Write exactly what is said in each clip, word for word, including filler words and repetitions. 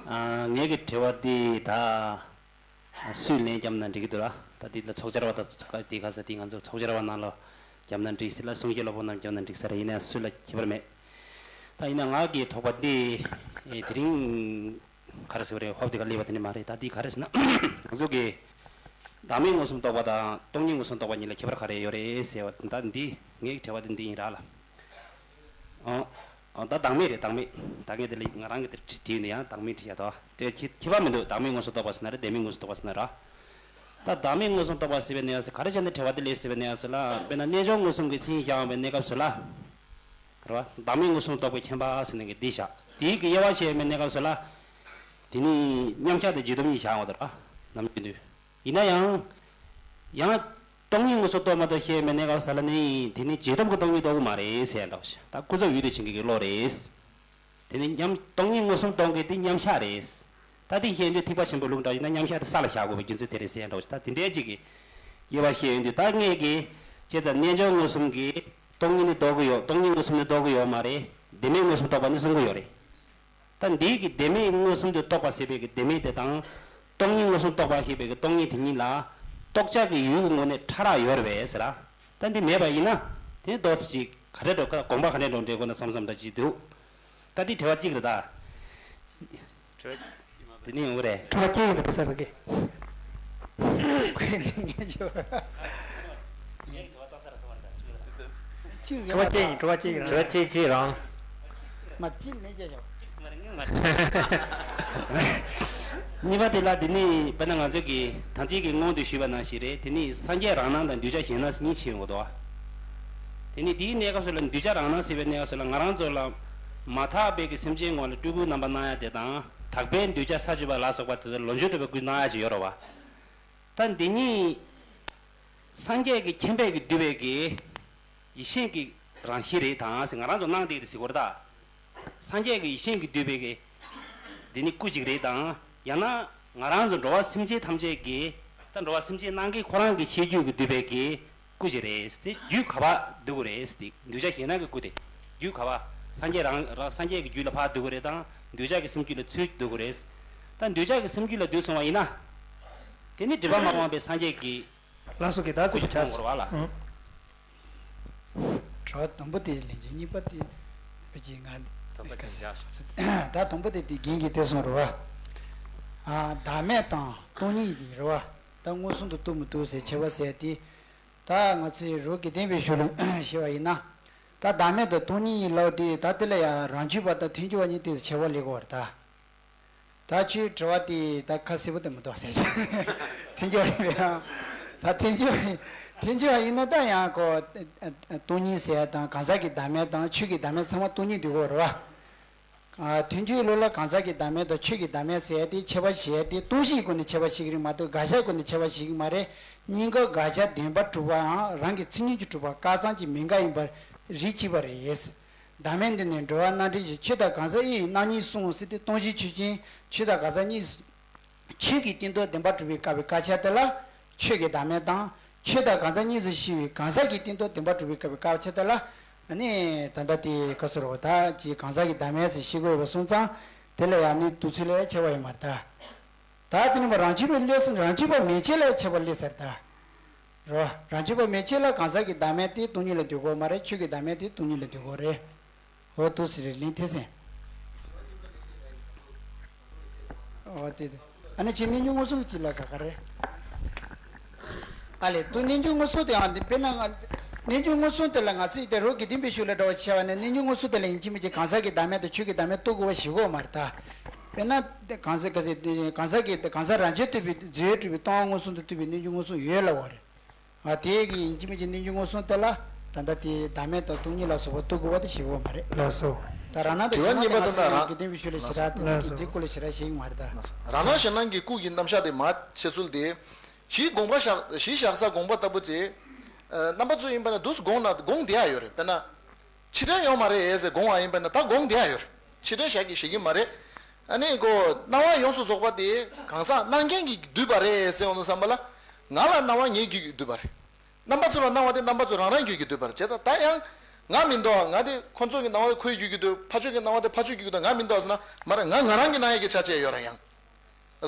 ཨ། ངེད་ཀྱི་དྲི་བ་འདི་ད་སུས་ལན་བརྒྱབ་ན་འགྲིག་གི་འདུག་ལ། ད་འདི་ལ་ཚོགས་བཅར་བ་དང་ཚོགས་ཁ་འདི་ག་ས་འདི་ང་ཚོ་ཚོགས་བཅར་བ་ནང་ལ་བརྒྱབ་ན་འགྲིག་སྲིད་ལ། གསུང་བཤད་སློབ་དཔོན་རྣམས་བརྒྱབ་ན་འགྲིག་ས་རེད། ཡིན་ན་སུ་ལ་ཁྱད་པར་མེད། ད་ཡིན་ན་ང་གི་དོགས་པ་འདི་ཨེ་དེ་རིང་ག་རེ་ཟེར་བ་རེད། ཧོབ་དེ་ག་སླེབས་པ་དེ་ནི་མ་རེད། ད་འདི་ག་རེ་ཟེར་ན་ང་ཚོ་གི་བདག་མེད་མངོན་སུམ་རྟོགས་པ་དང་སྟོང་ཉིད་མངོན་སུམ་རྟོགས་པ་གཉིས་ལ་ཁྱད་པར་ག་རེ་ཡོད་རེད་ཟེར་བ། ད་འདི་ངའི་དྲི་བ་དེ་འདི་ཡིན་ར་ལ། ཨོ། ཨོ། ད་བདག་མེད་རེད། བདག་མེད། ད་ངས་དེ་ལ་ང་རང་གི་དེ་བྲིས་ནས་ཡང་བདག་མེད་བྲིས་ཡ་དོ། དེ་ཁྱད་ཁྱད་པར་མི་འདུག། བདག་མེད་མངོན་སུམ་རྟོགས་པ་ཟེར་ན་རེད། བདེན་མེད་མངོན་སུམ་རྟོགས་པ་ཟེར་ན་ར། ད་བདག་མེད་མངོན་སུམ་རྟོགས་པ་ཟེར་བའི་གནས་སུ་ག་རེ་བྱས་ནས་དྲི་བ་དེ་སླེབས་ཟེར་བའི་གནས་སུ་ལ། དཔེར་ན་རྣལ་འབྱོར་མངོན་སུམ་གྱི་མཚན་ཉིད་བཞག་འོང་བའི་གནས་སྐབས་སུ་ལ། རེད་བ། བདག་མེད་མངོན་སུམ་རྟོགས་པའི་མཁྱེན་པ་ཟེར་ནས་ཀྱི་འདི་བཞག། དེའི་གི་དབྱེ་བ་ཕྱེ་བའི་གནས་སྐབས་སུ་ལ། དེ་ནི་མཉམ་གཞག་དང་རྗེས་ཐོབ་གཉིས་བཞག་འོང་བ་དང་ར། ནམ་རྒྱུན་དུ། ཡིན་ན་ཡང་། ཡང་། སྟོང་ཉིད་མངོན་སུམ་རྟོགས་མ་གཏོགས་ཤེས་མེད་གནས་སྐབས་ས་ལ་ནི་དེ་ནི་རྗེས་ཐོབ་ཀྱི་སྟོང་ཉིད་རྟོགས་ཀྱི་མ་རེད་ཟེར་ཡ་འདྲ་བོ་ཞིག། ད་ཀུན་རྫོབ་ཡུལ་དུ་བྱེད་མཁན་གྱི་བློ་རེད། དེ་ནི་མཉམ་སྟོང་ཉིད་མངོན་སུམ་རྟོགས་མཁན་དེ་མཉམ་གཞག་རེད། ད་དེ་བཤད་དུས་ཐེག་པ་ཆེན་པོའི་ལུགས་འདྲ་བ་ཞིག་ན་མཉམ་གཞག་དེ་ས་ལ་བཞག་དགོས་པའི་རྒྱུ་མཚན་དེ་རེད་ཟེར་ཡ་འདྲ་བོ་ཞིག། ད་དེ་འདྲའི་གཅིག་གི་དབྱེ་བ་བཤད་ཡོང་དུས་ད་ངས་ཀྱི་བྱས་ཙང་རྣལ་འབྱོར་མངོན་སུམ་གྱིས་སྟོང་ཉིད་ནི་རྟོགས་ཀྱི་ཡོད། སྟོང་ཉིད་མངོན་སུམ་ནི་རྟོགས་ཀྱི་ཡོད་མ་རེད། བདེན་མེད་མངོན་སུམ་རྟོགས་པ་ནི་གསུང་གི་ཡོད་རེད། ད་འདིའི་གི་བདེན་མེད་མངོན་སུམ་དུ་རྟོགས་པ་ཟེར་བའི་གི་བདེན་མེད་དེ་དང་། སྟོང་ཉིད་མངོན་སུམ་རྟོགས་པ་ཞེས་པའི་གི་སྟོང་ཉིད་དེ་གཉིས་ལ། རྟོགས་བྱ་གི་ཡུལ་གྱི་ངོས་ནས་ཕྲ་རགས་ཡོད་རེད་པས་ཟེར། ད་འདི་མེད་པ་ཡིན་ན། དེ་ནི་རྡོག་རྩ་གཅིག་ག་འདྲ་འགྲོ་དགོངས་པ་ག་འདྲ་འགྲོ་འདྲ་དགོས་ན་བསམ་བསམ་འདྲ་ཅིག་འདུག། ད་འདི་དྲི་བ་གཅིག་རེད་ད། དྲི་བ། དེ་ནི་འོ་རེད། དྲི་བ་སྐྱེ་ཡོད་པ་ས་ར་གི། ཁོས་ནི་ངས་ཅོ། ཅིག་དྲི་བ་སྐྱེ་ཡིན། དྲི་བ་སྐྱེ་ཡིན། རང་། དྲི་བ་སྐྱེ་ཅིག་རང་། མ་གཅིག་ནས་སྐྱེ་ཤོག། གཉིས་པ་དེ་ལ་དེ་ནི་དཔེར་ན་ང་ཚོ་གི་ཐང་ཅིག་གི་སྔོན་དུ་ཞུས་པ་ནང་བཞིན་རེད། དེ་ནི་སངས་རྒྱས་རང་སྣང་དང་གདུལ་བྱ་གཞན་སྣང་གཉིས་ཕྱེ་ཡོང་གི་འདུག། དེ་ནི་དེའི་གནས་སྐབས་སུ་ལ་གདུལ་བྱ་རང་སྣང་ཟེར་བའི་གནས་སྐབས་སུ་ལ་ང་རང་ཚོ་ལ་མ་དག་པའི་གི་སེམས་ཅན་ངོ་ལ་སྤྲུལ་སྐུའི་རྣམ་པ་སྣང་ཡ་དེ་དང་། དག་པའི་གདུལ་བྱ་ས་བཅུ་པ་ལ་སོགས་པ་དེ་ཚོ་ལོངས་སྤྱོད་སྤྲུལ་པའི་སྐུའི་སྣང་ཡ་ཅིག་ཡོད་རེད་བ། ད་འདི་གཉིས། སངས་རྒྱས་ཀྱི་མཁྱེན་པས་ཀྱིས་བསྡུས་པའི་གི་ཡེ་ཤེས་ཀྱི་རང་བཞིན་རེད་དང་ཟེར། ང་རང་ཚོ་སྣང་བསྡད་ཀྱི་རེད་ཟེར་གྱི་ཡོད་རེད་ད། སངས་རྒྱས་ཀྱི་ཡེ་ཤེས་ཀྱིས་བསྡུས་པའི་གི་འདི་ནི་སྐུ་གཅིག་རེད་དང་། ཡང་ན་ང་རང་ཚོ་འགྲོ་བ་སེམས་ཅན་ཐམས་ཅད་ཀྱི། ད་འགྲོ་བ་སེམས་ཅན་སྣང་མཁན་ཁོ་རང་གི་ཤེས་རྒྱུད་ཀྱིས་བསྡུས་པའི་གི་སྐུ་ཞིག་རེད་དེ། རྒྱུད་ག་པར་འདུ་དགོས་རེད་དེ། གདུལ་བྱ་གཞན་སྣང་གི་སྐུ་དེ། རྒྱུད་ག་པར། སངས་རྒྱས་རང་རང་སངས་རྒྱས་ཀྱི་རྒྱུད་ལ་ཕར་འདུ་དགོས་རེད་དང་། གདུལ་བྱ་གི་སེམས་རྒྱུད་ལ་ཚུར་འདུ་དགོས་རེད། ད་གདུལ་བྱ་གི་སེམས་རྒྱུད་ལ་འདུས་སོང་བ་ཡིན་ན། དེ་ནི་སྒྲིབ་པ་མ་སྤངས་པའི་སངས་རྒྱས་ཀྱི་ལགས་སོ། གི་ད་སུ་སྐུ་ཞིག་ཆགས་མཐོང་དགོས་རེད་བ་ལ། ཨང་། དྲི་བ་དང་པོ་དེ་ལན་གཅིག། གཉིས་པ་དེ་བོད་ཀྱི་ང་དོགས་པ་ཅན་བཞག་ཤོག། ད་དང་པོ་དེ་དེ་རྒན་གྱིས་དེ་གསུངས་རེད་བ། ཨ། བདག་མེད་དང་སྟོང་ཉིད་ཡིན་རེད་བ། ད་མངོན་སུམ་དུ་རྟོགས་མི་རྟོགས་ཟེར་ཁྱད་པར་ཟེར་དེ། ད་ང་ཚོས་རོ་དགེ་ལྡན་པའི་ཤུལ་ལ་བཤད་པ་ཡིན་ན། ད་བདག་མེད་དང་སྟོང་ཉིད་ཡིན་ལབ་དུས་ད་དེ་ལ་ཡང་རང་རྒྱུད་པ་དང་ཐལ་འགྱུར་བ་གཉིས་དེ་ཁྱད་པར་སླེབས་ཀྱི་ཡོད་རེད་ད། ད་ཁྱོད་དྲི་བ་དེ་ད་ཁ་གསལ་པོ་དེ་མི་འདུག་ཟེར། ཐལ་འགྱུར་བ་ཡིན་པས་ཡང་། ད་ཐལ་འགྱུར་བ་ཡིན། ཐལ་འགྱུར་བ་ཡིན་ན་ད་ཡང་ཁོ་སྟོང་ཉིད་ཟེར་དང་གང་ཟག་གི་བདག་མེད་དང་ཆོས་ཀྱི་བདག་མེད་ཚང་མ་སྟོང་ཉིད་འདུས་ཀྱི་ཡོད་རེད་བ། ཨ། ཐལ་འགྱུར་ལུགས་ལ་གང་ཟག་གི་བདག་མེད་དང་ཆོས་ཀྱི་བདག་མེད་ཟེར་ཏེ་ཁྱད་པར་བྱེད་ཡ་དེ་སྟོང་གཞིའི་སྒོ་ནས་ཁྱད་པར་བྱེད་ཀྱི་མ་གཏོགས་དགག་བྱའི་སྒོ་ནས་ཁྱད་པར་བྱེད་ཀྱི་མ་རེད། གཉིས་ཀ་དགག་བྱ་བདེན་པར་གྲུབ་པའམ་རང་གི་མཚན་ཉིད་ཀྱིས་གྲུབ་པ་ཀ་ཙམ་གྱི་མི་འགལ་ཡིན་པར་རིགས་གཅིག་པ་རེད། བདག་མེད་འདི་ནི་འགྲོ་བ་སྣ་འདྲེན་གྱི་ཆོས་དང་གང་ཟག་དབྱེ་བའི་རྣམ་གཉིས་གསུངས་ཟེར་ཏེ། སྟོང་གཞིའི་ཆོས་ཅན། ཆོས་དང་གང་ཟག་གཉིས། ཆོས་ཀྱི་སྟེང་དུ་བདེན་པར་གྲུབ་པའི་སྐབས་ཀྱི་དགག་བྱ་དེ་ལ་ཆོས་ཀྱི་བདག་མེད་དང་། ཆོས་དང་གང་ཟག་གཉིས་སུ་ཕྱེ་བའི་གང་ཟག་གི་སྟེང་དུ་བདེན་པར་གྲུབ་པའི་སྐབས་ཀྱི་དགག་བྱ་དེ་ལ། ཨ་ནི་ད་ལྟ་དེ་ག་ཟེར་རོ། ད་ཅིག་གང་ཟག་གི་བདག་མེད་ཟེར་ཤེས་དགོས་པ་སོང་ཙང་། དེ་ལ་ཡང་ནི་འདུག་ཚུལ་ལ་ཡང་ཁྱད་པར་ཡོད་མ་རེད་ད། ད་དེ་ནི་མ་རང་རྒྱུད་པའི་སླད་ཟེར། རང་རྒྱུད་པ་མན་ཆད་ལ་ཁྱད་པར་སླེབས་ཚར་ད། རོ། རང་རྒྱུད་པ་མན་ཆད་ལ་གང་ཟག་གི་བདག་མེད་དེ་སྟོང་ཉིད་ལ་འདུ་དགོས་མ་རེད། ཆོས་ཀྱི་བདག་མེད་དེ་སྟོང་ཉིད་ལ་འདུ་དགོས་རེད། འོ་འདུག་ཟེར་རེད། ལན་ཐེ་སེང་། འོ་དེ་དེ། ཨ་ནི་ཁྱེད་རྣལ་འབྱོར་མངོན་སུམ་ཅིག་ལ་ཟ་ག་རེད། ཨ་ལས་དུ་རྣལ་འབྱོར་མངོན་སུམ་དེ་ཡང་དེ་དཔེར་ན་ང་། རྣལ་འབྱོར་མངོན་སུམ་དེ་ལ་ང་ཚོས་དེ་རོ་དགེ་ལྡན་པའི་ཤུལ་ལ་འདྲ་བ་བྱས་པ་ནས་རྣལ་འབྱོར་མངོན་སུམ་དེ་ལ་ཡིན་གཅིག་མིན་གཅིག་གང་ཟག་གི་བདག་མེད་དང་ཆོས་ཀྱི་བདག་མེད་རྟོགས་དགོས་པ་ཞིག་ཡོད་མ་རེད་ད། དཔེར་ན། གང་ཟག་གང་ཟག་གང་ཟག་གི་གང་ཟག་རང་རྒྱུད་རྟོགས་པའི་རྫས་གྲུབ་པའི་སྟོང་པ་མངོན་སུམ་དུ་རྟོགས་པའི་རྣལ་འབྱོར་མངོན་སུམ་ཡོད་ལབ་པ་རེད། ཨ། དེ་གི་ཡིན་གཅིག་མིན་གཅིག་རྣལ་འབྱོར་མངོན་སུམ་དེ་ལ་ད་ལྟ་དེ་བདག་མེད་དང་སྟོང་ཉིད་ལ་སོགས་པ་རྟོགས་དགོས་པ་དེ་ཞིག་ཡོད་མ་རེད། ལགས་སོ། ད་རང་སྣང་དང་དྲི་བ་གཞན་སྣང་གཉིས་པ་དེ་ང་ཚོ་དེ་ཡང་ན་རང་དགེ་ལྡན་པའི་ཤུལ་ལ་ཞེ་དྲག་དེ་ལགས་སོ། དེ་སྐོར་ལ་ཞེ་དྲག་ཞིག་མ་རེད་ད། རང་སྣང་གཞན་སྣང་གི་སྐུ་གི་རྣམ་གཞག་དེ་མ་བྱེད་ཚུལ་དེ། གཞི་དགོངས་པ་བཞག་གཞི་བཞག་ས་དགོངས་པ་ལྟ་བུ་ཅིག། ཨ། རྣམ་པ་ཚོ་ཡིན་པ་ན་འདུག་དགོངས་ན་དགོངས་བསྡད་ཡ་ཡོད་རེད། དཔེར་ན། ཕྱི་དོན་ཡོད་མ་རེད་ཟེར་དགོངས་པ་ཡིན་པ་ན་ད་དགོངས་བསྡད་ཡ་ཡོད་རེད། ཕྱི་དོན་བཞག་གི་བཞག་གི་མ་རེད། ཨ་ནི་ཁོ་སྣང་བ་ཡོངས་སུ་རྫོགས་པ་དེ་གང་ཟག་སྣང་མཁན་གྱིས་བསྡུས་པ་རེད་ཟེར་ཡོང་དུས་ཙམ་པ་ལ། ང་ལ་སྣང་བ་ངའི་རྒྱུད་ཀྱིས་བསྡུས་པ་རེད། རྣམ་པ་ཚོ་ལ་སྣང་བ་དེ་རྣམ་པ་ཚོ་རང་རང་རྒྱུད་ཀྱིས་བསྡུས་པ་རེད། བྱས་ཙང་ད་ཡང་ ང་མི་འདུག་ང་དེ་ཁོ་ཚོ་གི་སྣང་བ་ཁོའི་རྒྱུད་ཀྱི་འདུག་ཕ་ཆོས་ཀྱི་སྣང་བ་དེ་ཕ་ཆོས་རྒྱུད་ཀྱི་འདུག་ང་མི་འདུག་ཟེར་ན་མ་རེད། ང་ང་རང་གི་སྣང་ཡས་ཀྱི་ཆ་བཅས་ཡོད་ར་ཡང་།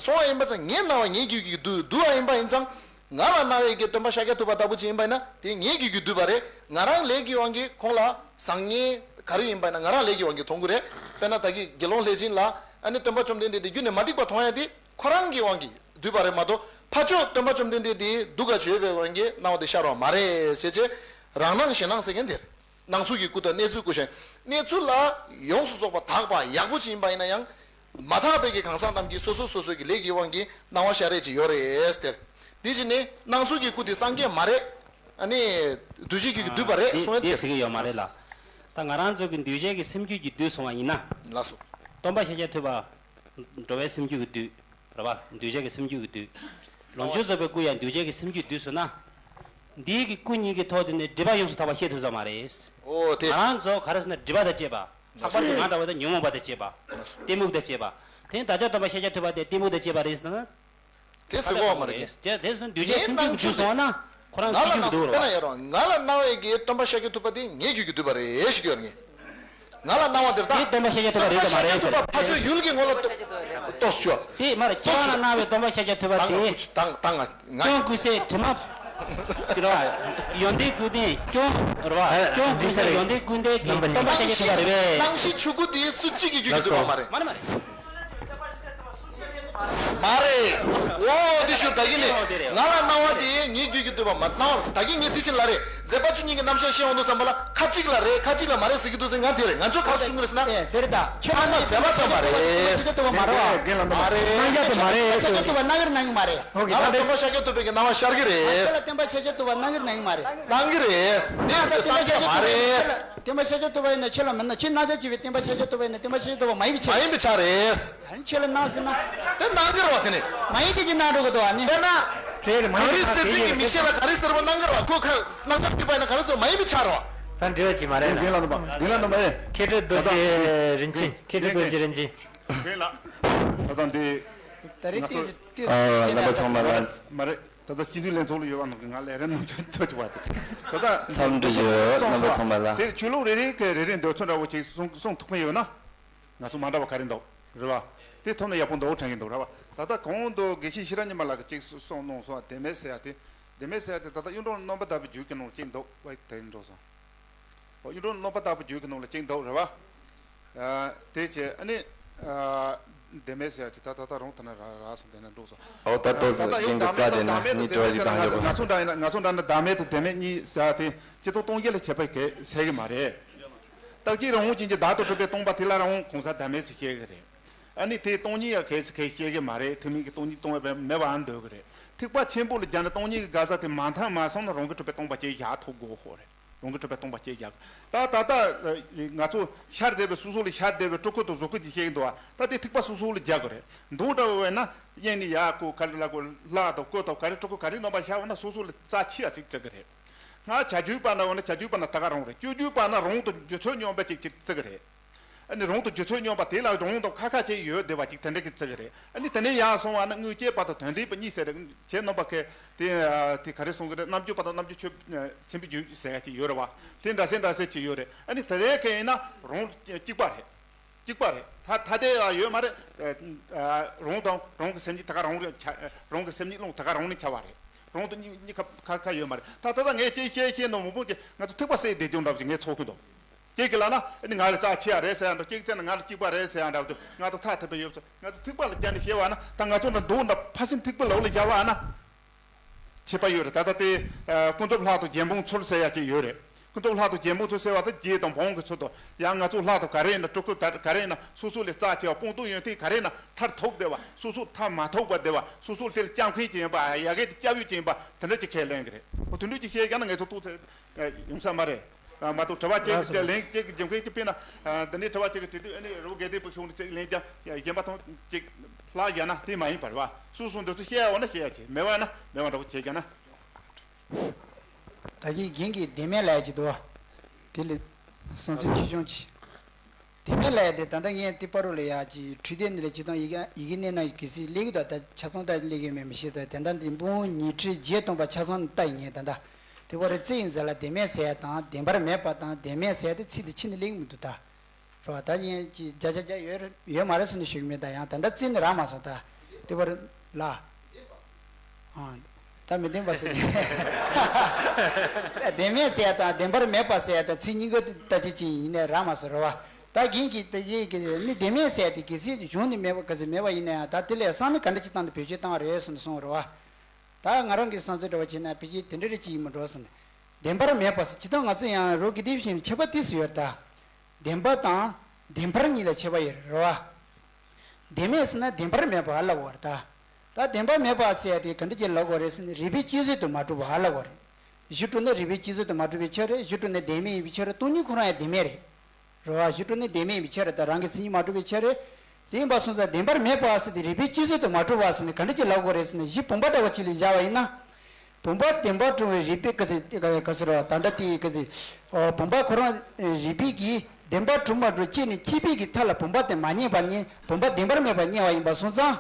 སོང་བ་ཡིན་པ་ཙང་ངའི་སྣང་བ་ངའི་རྒྱུད་ཀྱི་འདུག་འདུག་བ་ཡིན་པ་ཡིན་ཙང་། ང་ལ་སྣང་བའི་གི་སྟོན་པ་ཤཱཀྱ་ཐུབ་པ་ལྟ་བུ་ཅིག་ཡིན་པ་ཡིན་ན་དེ་ངའི་རྒྱུད་ཀྱི་འདུག་པ་རེད། ང་རང་ལས་ཀྱི་དབང་གིས་ཁོང་ལ་བཟང་ངན་ག་རེ་ཡིན་པ་ཡིན་ན་ང་རང་ལས་ཀྱི་དབང་གིས་མཐོང་གི་རེད། དཔེར་ན་ད་གི་དགེ་སློང་ལྷས་བྱིན་ལ་ཨ་ནི་སྟོན་པ་བཅོམ་ལྡན་འདས་དེ་རྒྱུད་ནས་མ་འགྲིག་པ་མཐོང་ཡ་དེ་ཁོ་རང་གི་དབང་གིས་འདུག་པ་རེད་མ་གཏོགས་ཕ་ཆོས་སྟོན་པ་བཅོམ་ལྡན་འདས་དེ་འདུག་ག་བརྗོད་པའི་དབང་གིས་སྣང་བ་དེ་ཤར་བ་མ་རེད་ཟེར་བྱས། རང་སྣང་གཞན་སྣང་ཟེར་མཁན་དེ་རེད། སྣང་ཚུལ་གྱི་སྐུ་དང་གནས་ཚུལ་སྐུ་ཞེས། གནས་ཚུལ་ལ་ཡོངས་སུ་རྫོགས་པ་དག་པ་ཡག་པོ་ཅིག་ཡིན་པ་ཡིན་ན་ཡང་། མ་དག་པའི་གི་གང་ཟག་རྣམས་ཀྱིས་སོ་སོ་སོ་སོའི་གི་ལས་ཀྱི་དབང་གིས་སྣང་བ་ཤར་རེ་ཅིག་ཡོད་རེད་ཟེར། དེ་བཞིན་ནི་སྣང་ཚུལ་གྱི་སྐུ་དེ་སངས་རྒྱས་མ་རེད། ཨ་ནི་འདུས་བྱས་ཀྱི་འདུས་པ་རེད་གསུང་ཡ་དེ་ཟེར་གི་ཡོད་མ་རེད་ལ། ད་ང་རང་ཚོ་གི་འདུས་བྱས་ཀྱི་སེམས་རྒྱུད་ཀྱི་འདུས་སོང་བ་ཡིན་ན། ལགས་སོ། སྟོན་པ་ཤཱཀྱ་ཐུབ་པ། འགྲོ་བའི་སེམས་རྒྱུད་ཀྱི་འདུས། རེད་པ། འདུས་བྱས་ཀྱི་སེམས་རྒྱུད་ཀྱི་འདུས། ལོངས་སྤྱོད་རྫོགས་པའི་སྐུ་ཡང་འདུས་བྱས་ཀྱི་སེམས་རྒྱུད་འདུས་སོང་ན། འདིའི་གི་སྐུ་གཉིས་ཀྱི་ཐོག་དེ་ནས་སྒྲིབ་པ་ཡོངས་སུ་དག་པ་ཤེས་ཐུབ་ས་མ་རེད། ཨོ་དེ། ང་རང་ཚོ་ག་རེ་ཟེར་ན་སྒྲིབ་པ་དང་བཅས་པ། ལྷག་པར་དུ་ང་འདྲ་བ་དང་ཉོན་མོངས་པ་དང་བཅས་པ། གཏི་མུག་དང་བཅས་པ། དེ་ནི་བདག་ཅག་སྟོན་པ་ཤཱཀྱ་ཐུབ་པ་དེ་གཏི་མུག་དང་བཅས་པ་རེད་ཟེར་ན། དེ་ཟེར་གོ་བ་མ་རེད། དེ་དེ་ཟེར་འདུས་བྱས་སེམས་རྒྱུད་ཀྱི་འདུས་སོང་ན། ཁོ་རང་ང་ལ་སེམས་རྒྱུད་ཀྱི་འདུས་རོ། དཔེར་ན་ཡོད་རོ། ང་ལ་སྣང་བའི་གི་སྟོན་པ་ཤཱཀྱ་ཐུབ་པ་དེ་ངའི་རྒྱུད་ཀྱི་འདུས་པ་རེད་ཞིག་ཡོད་ངེས། ང་ལ་སྣང་བ་དེར་ད། དེ་སྟོན་པ་ཤཱཀྱ་ཐུབ་པ་རེད་དམ་མ་རེད་ཟེར་ན། ཕ་ཆོས་ཡུལ་གྱི་ངོ་ལ་ལྟོས་ཤོག་དེ་མ་རེད། ཁྱེད་རང་ལ་སྣང་བའི་སྟོན་པ་ཤཱཀྱ་ཐུབ་པ་དེ། ད་ང་ད་ང་ང་སྐྱོན་ཀུན་ཟད་དྲི་མ། དེ་རེད་བ། ཡོན་ཏན་ཀུན་ལྡན་སྐྱོན་རེད་བ། སྐྱོན་ཀུན་ཟད་ཡོན་ཏན་ཀུན་ལྡན་གྱི་སྟོན་པ་ཤཱཀྱ་ཐུབ་པ་རེད་པས། སྣང་ཞེན་ཆོས་སྐུ་དེ་སུ་གཅིག་གི་རྒྱུད་ཀྱི་འདུས་པ་མ་རེད། མ་རེད་མ་རེད། མ་རེད། འོ་དེ་ཞུ་ད་གིན་ནི་ང་ལ་སྣང་བ་དེ་ངའི་རྒྱུད་ཀྱི་འདུས་པ་མ་སྣང་བ་ད་གིན་ངས་དེ་བཞིན་ལ་རེད། མཛད་པ་བཅུ་གཉིས་ཀྱི་རྣམ་གཞག་བཤད་འོང་དུས་ཙམ་པ་ལ་ཁ་ཅིག་ལ་རེད་ཁ་ཅིག་ལ་མ་རེད་ཟེར་གྱི་འདུག་ཟེར། ང་དེ་རེད། ང་ཚོ་ཁ་གསུང་གི་རེད་ཟེར་ན། ཨེ་དེ་རེད་ད། ཁྱོད་ཚང་མ་མཛད་པ་ཙམ་མ་རེད། ཤཱཀྱ་ཐུབ་པ་མ་རེད་བ། རྒན་ལགས་མ་རེད། སྣང་རྒྱ་དེ་མ་རེད། ཤཱཀྱ་ཐུབ་པ་སྣང་གི་རེད་སྣང་གི་མ་རེད། ཨོ་ཁེ་ད་ང་ལ་རེད། སྟོན་པ་ཤཱཀྱ་ཐུབ་པའི་གི་སྣང་བ་ཤར་གི་རེད། ཁྱོད་ལ་སྟོན་པ་ཤཱཀྱ་ཐུབ་པ་སྣང་གི་རེད་སྣང་གི་མ་རེད། སྣང་གི་རེད། ངས་ད་ད་སྟོན་པ་ཤཱཀྱ་ཐུབ་པ་མ་རེད། སྟོན་པ་ཤཱཀྱ་ཐུབ་པ་ཡིན་ན་ཁྱོད་ལ་མིན་ན་ཁྱོད་སྣང་རྒྱ་བྱེད་པའི་སྟོན་པ་ཤཱཀྱ་ཐུབ་པ་ཡིན་ན་སྟོན་པ་ཤཱཀྱ་ཐུབ་པ་མ་ཡིན་པའི་ཕྱིར། མ་ཡིན་པའི་ཕྱིར་རེད། ཨ་ནི་ཁྱོད་ལ་སྣང་ཟེར་ན། དེ་སྣང་གི་རེད་བ་དེ་ནི། མ་ཡིན་དེ་ཅི་སྣང་འགྲོ་གི་འདུག་ཨ་ནི། དཔེར་ན། རེད་རེད། མ་ག་རེ་ཡིན་ཟེར་ཚིག་གི་མིག་ཤེས་ལ་ག་རེ་ཟེར་བ་སྣང་གི་རེད་བ། ཁོ་ཁ་སྣང་ཆ་ཐིགས་པ་ཡིན་ན་ག་རེ་ཟེར་བ་མ་ཡིན་པའི་ཕྱིར་རེད་བ། ད་འབྲེལ་བ་ཅིག་མ་རེད་ན། རྒན་ལགས་རྣམ་པ་རྒན་ལགས་རྣམ་པ་ཨེ། མཁས་གྲུབ་རྡོ་རྗེ་རིན་ཆེན། མཁས་གྲུབ་རྡོ་རྗེ་རིན་ཆེན། རྒན་ལགས། ད་ལྟ་འདི། ད་རེས་ང་ཚོ་ཏིས་ཏིས་ཨ་རྣམ་པ་ཚང་མ་ལ། མ་རེད། ད་ལྟ་སྤྱི་འཐུས་ལྷན་ཚོགས་ལ་ཡོད་པ་ནང་གི་ང་ལས་རིམ་ནང་ཐོན་ཐོན་ཆུག་པ་དེ། ད་ལྟ་འཚམས་འདྲི་ཞུ། རྣམ་པ་ཚང་མ་ལ། དེ་ཆོས་ལུགས་རེ་རེ་གི་རེ་རེ་འདོད་ཚུལ་འདྲ་བོ་ཅིག་གསུང་གསུང་ཐུབ་མཁན་ཡོད་ན། ང་ཚོ་མ་འདྲ་བ་ག་རེ་འདུག་རེད་བ། དེ་ཐོབ་ན་ཡག་པོ་འདུག་དྲན་གྱི་འདུག་རེད་བ། ད་ལྟ་གོང་དུ་དགེ་བཤེས་ཤེས་རབ་ཉི་མ་ལགས་ཀྱིས་ཅིག་གསུངས་གནང་སོང་བ། བདེན་མེད་ཟེར་ཡ་དེ། བདེན་མེད་ཟེར་ཡ་དེ་ད་ལྟ་གཡུང་དྲུང་རྣམ་པར་དག་པའི་རྒྱུད་ཀྱི་ནང་ལ་ཅིག་འདུག་བ་དེ་འགྲོ་སོང་། ཨོ་གཡུང་དྲུང་རྣམ་པར་དག་པའི་རྒྱུད་ཀྱི་ནང་ལ་ཅིག་འདུག་རེད་བ། ཨ་དེ་བྱས་ཨ་ནི་ཨ་བདེན་མེད་ཟེར་ཡ་ཅིག་ད་ད་ད་རུང་ད་ན་ར་ར་སོང་། དེ་ན་འགྲོ་སོང་། ཨོ་ད་ཏོག་ཙམ་རྒན་གྱི་རྩ་དེ་ན་གཉིས་གྲོགས་ཅིག་དང་ཡོད་པ། ང་ཚོ་འདྲ་ཡིན་ན་ང་ཚོ་འདྲ་ན་བདག་མེད་དང་བདེན་མེད་གཉིས་ཟེར་ཡ་དེ་ཆིག་སྟོང་སྟོང་བརྒྱད་ལ་ཁྱད་པར་གས་ཟེར་གི་མ་རེད། རྟག་གཅིག་རང་དབང་ཅན་གྱི་བདག་ཏུ་གྲུབ་པའི་སྟོང་པ་དེ་ལ་རང་དབང་གང་ཟག་བདག་མེད་ཟེར་བཤད་གི་རེད། ཨ་ནི་དེ་སྟོང་ཉིད་ཡང་གལ་སྲིད་གལ་བཤད་གི་མ་རེད། ཐུན་མིན་གྱི་སྟོང་ཉིད་སྟོང་པ་མེད་པའང་འདོད་གི་རེད། ཐེག་པ་ཆེན་པོ་ལ་སྦྱར་ན་སྟོང་ཉིད་ཀྱི་དགག་བྱ་དེ་མ་མཐའ་མ་སོང་ན་རང་གིས་གྲུབ་པའི་སྟོང་པ་ཅིག་བཞག་ཐུབ་དགོས་ཧོ་རེད། རང་གིས་གྲུབ་པའི་སྟོང་པ་ཅིག་བཞག་ད་ད་ལྟ་ང་ཚོ་ཤར་བསྡད་པའི་སོ་སོ་ལ་ཤར་བསྡད་པའི་སྤྲུལ་སྐུ་དང་གཟུགས་སྐུ་ཅིག་བཤད་གི་འདུག་བ། ད་དེ་ཐེག་པ་སོ་སོ་ལ་སྦྱར་གི་རེད། མདོ་འདྲ་བོ་བས་ན་དབྱིངས་ནས་ཡར་ཁོ་ག་རེ་ལ་ཁོ་ལྷ་དང་སྐུ་དང་ག་རེ་སྤྲུལ་སྐུ་ག་རེ་རྣམ་པ་ཤར་བ་ན་སོ་སོ་ལ་རྩ་ཆེ་བ་ཅིག་བརྩི་གི་རེད། སྔགས་བྱ་རྒྱུད་པ་ན་འོ་ན་བྱ་རྒྱུད་པ་ན་ད་ག་རང་རེད། སྤྱོད་རྒྱུད་པ་ན་རང་དང་རྒྱུ་ཚོགས་སྙོམས་པ་ཅིག་ཅིག་བརྩི་གི་རེད། ཨ་ནི་རང་དང་རྒྱུ་ཚོགས་སྙོམས་པ་དེ་ལ་རང་དང་ཁ་ཁ་བྱས་ཡོད་བསྡད་པ་ཅིག་དེ་འདྲ་གི་བརྩི་གི་རེད། ཨ་ནི་དེ་ནས་ཡར་སོང་བ་ན་དངོས་སྐྱེས་པ་དང་དོན་ལྡན་པ་གཉིས་ཟེར་རེད། ཁྱེད་རྣམ་པ་ཁས་དེ་དེ་ག་རེ་གསུང་གི་རེད། རྣམ་འགྱུར་པ་དང་རྣམ་འགྱུར་ཆོས་ཆེན་པོའི་རྒྱུད་ཟེར་ཡ་ཅིག་ཡོད་རེད་བ། དེ་འདྲ་སེ་འདྲ་སེ་ཅིག་ཡོད་རེད། ཨ་ནི་དེ་རེ་ག་ཡིན་ན་རང་གཅིག་པ་རེད། གཅིག་པ་རེད། ཐ་ཐ་དད་ལ་ཡོད་མ་རེད། ཨ་ཨ་རང་དང་རང་གི་སེམས་ཉིད་ད་ག་རང་རེད་ཆ། རང་གི་སེམས་ཉིད་རླུང་ད་ག་རང་ནས་འཆར་བ་རེད། རང་དང་གཉིས་གཉིས་ཁ་ཁ་ཁ་ཡོད་མ་རེད། ད་ད་ལྟ་ངས་ཅེས་བཤད་བཤད་ནོ་མང་པོ་གི་ང་ཚོ་ཐིགས་པ་བསྲེས་བསྡད་ཀྱང་འདྲ་བ་ཅིག་ངས་ཚོར་གི་འདུག་ཅིག་གི་ལ་ན་ཨ་ནི་ང་ལ་རྩ་ཆེ་བ་རེད་ཟེར་ཡ་འདྲ། ཅིག་བྱས་ན་ང་ལ་གཅིག་པ་རེད་ཟེར་ཡ་འདྲ་བ་འདུག་ང་ཚོ་ཐ་དད་པ་ཡོད་ཚོ་ང་ཚོ་ཐིགས་པ་ལ་བརྒྱབ་ནས་བཤད་བ་ན་ད་ང་ཚོ་འདྲ་འདུག་འདྲ་ཕ་སེ་ཐིགས་པ་ལོག་ལ་བརྒྱབ་བ་ན། ཁྱད་པར་ཡོད་རེད། ད་ལྟ་དེ་ཀུན་རྫོབ་ལྷ་དང་རྒྱལ་འབངས་ཚུལ་ཟེར་ཡ་ཅིག་ཡོད་རེད། ཀུན་རྫོབ་ལྷ་དང་རྒྱལ་འབངས་ཚུལ་ཟེར་བ་དེ་རྗེ་དང་འབངས་ཀྱི་ཚུལ་དང་། ཡང་ང་ཚོ་ལྷ་དང་ག་རེ་ཡིན་ན་སྤྲུལ་སྐུ་ག་ག་རེ་ཡིན་ན་སོ་སོ་ལས་རྩ་ཆེ་བ་སྤངས་རྟོགས་ཡོན་ཏན་ག་རེ་ཡིན་ན་མཐར་ཐུག་བསྡད་པ། སོ་སོ་མཐར་མ་ཐུག་པ་བསྡད་པ། སོ་སོ་དེ་ལ་སྐྱབས་མཁན་ཅིག་ཡིན་པ། ཡ་གི་དེ་སྐྱབས་ཡུལ་ཅིག་ཡིན་པ། དེ་འདྲ་ཅིག་ཁས་ལེན་གི་རེད། འོ་དེ་འདྲ་ཅིག་བཤད་ཀྱང་ན་ངས་ཚོ་ཏོག་ཙམ་ཡོང་ས་མ་རེད། མ་གཏོགས་དྲི་བ་གཅིག་གི་ལན་གཅིག་གི་འཇིམ་མཁན་གཅིག་དཔེར་ན། འདི་ནས་དྲི་བ་གཅིག་གི་དྲི་དུས་ཨ་ནི་རི་བོ་དགེ་ལྡན་པའི་གཞུང་ནས་གཅིག་ལན་ཀྱང་གཞན་པ་ཐོང་གཅིག་ལྷག་བཞག་ན་དེ་མ་ཡིན་པ་རེད་བ། སོ་སོ་འདོད་ཚུལ་བཤད་ཡ་འོ་ན་བཤད་ཡ་བྱེད། མེད་པ་ན་མེད་པ་འདྲ་པོ་བྱེད་བཞག་ན། ད་གིན་རྒན་གྱིས་བདེན་མེད་ལབ་ཡ་ཅིག་འདུག་བ། དེ་ལས་བསམ་ཚུལ་ཆེ་ཆུང་ཅིག་བདེན་མེད་ལབ་ཡ་དེ་ད་ལྟ་ངས་དེ་པ་རུ་ལ་ཡ་ཅིག་འཕྲོས་དེབ་ནས་ལས་ཅིག་དང་ཡི་གེ་ཡི་གེ་གནས་ན་གལ་སྲིད་སླེབས་ཀྱི་འདུག་ད་ཆ་ཚང་ད་སླེབས་ཀྱི་མེད་མི་ཤེས་ད། དེ་འདྲ་འདི་འབུམ་ཉི་ཁྲི་བརྒྱད་སྟོང་པ་ཆ་ཚང་ལྟ་ཡི་ངས་ད་ལྟ། དེ་བར་རྩི་ཡིན་ཟེར་ལ་བདེན་མེད་ཟེར་ཡ་དང་བདེན་པར་མེད་པ་དང་བདེན་མེད་ཟེར་ཡ་དེ་ཚིག་དེ་ཕྱི་ནས་ལེགས་མི་འདུག་ད། རོ། ད་ཡིན་གྱི་བརྒྱ་ཆ་བརྒྱ་ཡོད་རེད་ཡོད་མ་རེད་ཟེར་ནས་ཞུ་གི་མེད། ད་ཡང་ད་ལྟ་རྩི་ནི་རག་མ་སོང་ད། དེ་བར་ལ། ཨང་། ད་མི་བདེན་པ་ཟེར་ནས། བདེན་མེད་ཟེར་ཡ་དང་བདེན་པར་མེད་པ་ཟེར་ཡ་དང་ཚིག་གཉིས་ཀ་ད་ཅི་ཅི་ཡིན་ནས་རག་མ་སོང་རོ་བ། ད་རྒན་གྱིས་ད་ཡིན་གྱི་ནི་བདེན་མེད་ཟེར་ཡ་དེ་གལ་སྲིད་གཞུང་ནས་མེད་པ་ག་ཚོད་མེད་པ་ཡིན་ན་ཡང་ད་དེ་ལས་སང་ནི་ག་འདྲ་ཅིག་བཏང་ནས་བེད་སྤྱོད་བཏང་བ་རེད་ཟེར་ནས་གསུངས་རོ་བ། ད་ང་རང་གི་བསམ་ཚུལ་འདྲ་བ་བྱས་ན་ཕལ་ཆེར་དེ་འདྲ་རེ་ཅིག་ཡིན་མི་འགྲོ་ཟེར་ནས། བདེན་པར་མེད་པ་ཟེར་ཇི་ལྟར་ང་ཚོ་ཡང་རོ་གི་དེ་བཞིན་ཁྱད་པར་ཏིས་ཡོད་ད། བདེན་པ་དང་བདེན་པར་གཉིས་ལ་ཁྱད་པར་ཡོད་རེད་བ། བདེན་མེད་ཟེར་ན་བདེན་པར་མེད་པ་ཨ་ལ་གོ་རེད་ད། ད་བདེན་པ་མེད་པ་ཟེར་ཡ་དེ་ག་འདྲ་ཅིག་ལ་གོ་རེད་ཟེར་ན་རིགས་པའི་དཔྱད་བཟོད་དུ་མ་གྲུབ་པ་ཨ་ལ་གོ་རེད། གཞི་གྲུབ་ན་རིགས་པའི་དཔྱད་བཟོད་དུ་མ་གྲུབ་པའི་ཕྱིར་རེད། གཞི་གྲུབ་ན་བདེན་མེད་ཡིན་པའི་ཕྱིར་རེད། སྟོང་ཉིད་ཁོ་རང་ཡང་བདེན་མེད་རེད། རེད་བ། གཞི་གྲུབ་ནི་བདེན་མེད་ཡིན་པའི་ཕྱིར་རེད། ད་རང་གི་མཚན་ཉིད་མ་གྲུབ་པའི་ཕྱིར་རེད། དེ་ཡིན་པ་སོང་ཙང་བདེན་པར་མེད་པ་ཟེར་ཏེ་རིགས་པའི་དཔྱད་བཟོད་དུ་མ་གྲུབ་པ་ཟེར་ནས་ག་འདྲ་ཅིག་ལབ་དགོས་རེད་ཟེར་ན། གཞི་བུམ་པ་འདྲ་བ་ཅིག་ལ་བཞག་པ་ཡིན་ན། བུམ་པ་བདེན་པར་གྲུབ་པའི་རིགས་པའི་ག་ཚོད་ག་ཚོད་རེད་བ། ད་ལྟ་དེའི་ག་ཚོད། ཨོ། བུམ་པ་ཁོ་རང་རིགས་པའི་གི་བདེན་པར་གྲུབ་མ་གྲུབ་དཔྱད་ནས་དཔྱད་པའི་གི་མཐའ་ལ་བུམ་པ་དེ་མ་རྙེད་པ་ནི་བུམ་པ་བདེན་པར་མེད་པ་རྙེད་པ་ཡིན་པ་སོང་ཙང་།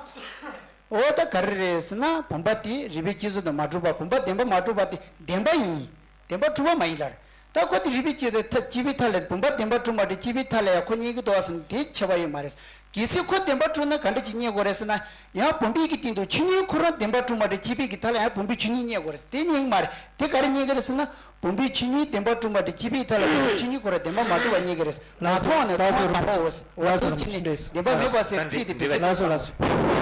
ཨོ་ད་ག་རེ་རེད་ཟེར་ན་བུམ་པ་དེ་རིགས་པའི་དཔྱད་བཟོད་དུ་མ་གྲུབ་པ། བུམ་པ་བདེན་པ་མ་གྲུབ་པ་དེ་བདེན་པ་ཡིན། བདེན་པ་གྲུབ་པ་མ་ཡིན་ལ། ད་ཁོ་དེ་རིགས་པས་དཔྱད་དེ་ཐ་དཔྱད་པའི་མཐའ་ལས་བུམ་པ་བདེན་པ་གྲུབ་མ་གྲུབ་དཔྱད་པའི་མཐའ་ལས་ཡང་ཁོ་རྙེད་ཀྱི་འདུག་ཟེར་ན་དེ་ཁྱད་པར་ཡོད་མ་རེད། གལ་སྲིད་ཁོ་བདེན་པ་གྲུབ་ན་ག་འདྲ་ཅིག་རྙེད་དགོས་རེད་ཟེར་ན། ཡང་བུམ་པའི་གི་སྟེང་དུ་ཆོས་ཉིད་ཁོ་རང་བདེན་པ་གྲུབ་མ་གྲུབ་དཔྱད་པའི་གི་མཐའ་ལས་ཡང་བུམ་པའི་ཆོས་ཉིད་རྙེད་དགོས་རེད། དེ་རྙེད་ཀྱི་མ་རེད། དེ་ག་རེ་རྙེད་ཀྱི་རེད་ཟེར་ན། བུམ་པའི་ཆོས་ཉིད་བདེན་པ་གྲུབ་མ་གྲུབ་དཔྱད་པའི་མཐའ་ལས་བུམ་པའི་ཆོས་ཉིད་ཁོ་རང་བདེན་པ་མ་གྲུབ་པ་རྙེད་ཀྱི་རེད། མ་མཐོང་བ་ནི་མཐོང་བ་དམ་པའོ། འོ་དེ་ཕྱིན་ནས་བདེན་པ་མེད་པ་ཟེར་ཚིག་དེ་བེད་སྤྱོད་ལགས་སོ་ལགས་སོ།